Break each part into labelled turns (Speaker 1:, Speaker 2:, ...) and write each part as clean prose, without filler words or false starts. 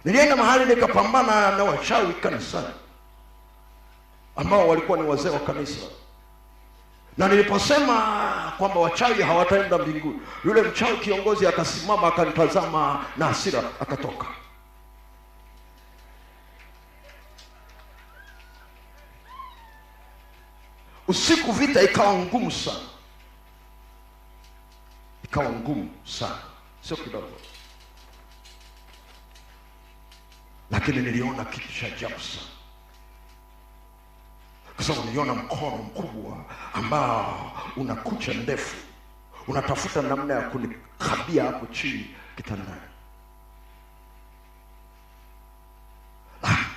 Speaker 1: Nilienda mahali nikapambana na wachawi kanisani ambao walikuwa ni wazee wa kanisa. Na niliposema kwamba wachawi hawataenda mbinguni, yule mchawi kiongozi akasimama akanitazama na hasira akatoka. Usiku vita ikawa ngumu sana. Ikawa ngumu sana, sio kidogo. Lakini niliona kitu cha ajabu sana. Kwa sababu niliona mkono mkubwa ambao una kucha ndefu unatafuta namna ya kunikabia hapo chini kitandani.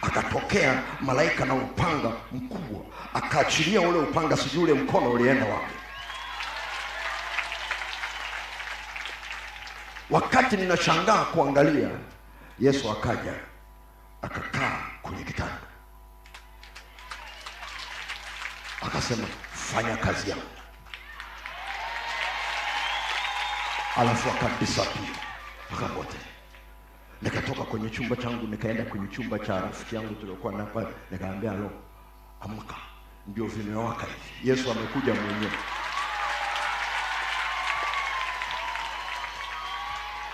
Speaker 1: Akatokea malaika na upanga mkubwa, akaachilia ule upanga, sijui ule mkono ulienda wapi. Wakati ninashangaa kuangalia, Yesu akaja akakaa kwenye kitanda. Akasema, fanya kazi yangu. Alafu akadisappear, akapotea. Nikatoka kwenye chumba changu nikaenda kwenye chumba cha rafiki yangu tuliokuwa na pale, nikamwambia, "Lo, amka, ndio vimewaka hivi. Yesu amekuja mwenyewe."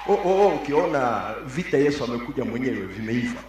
Speaker 1: Oh, ukiona vita Yesu amekuja mwenyewe vimeiva.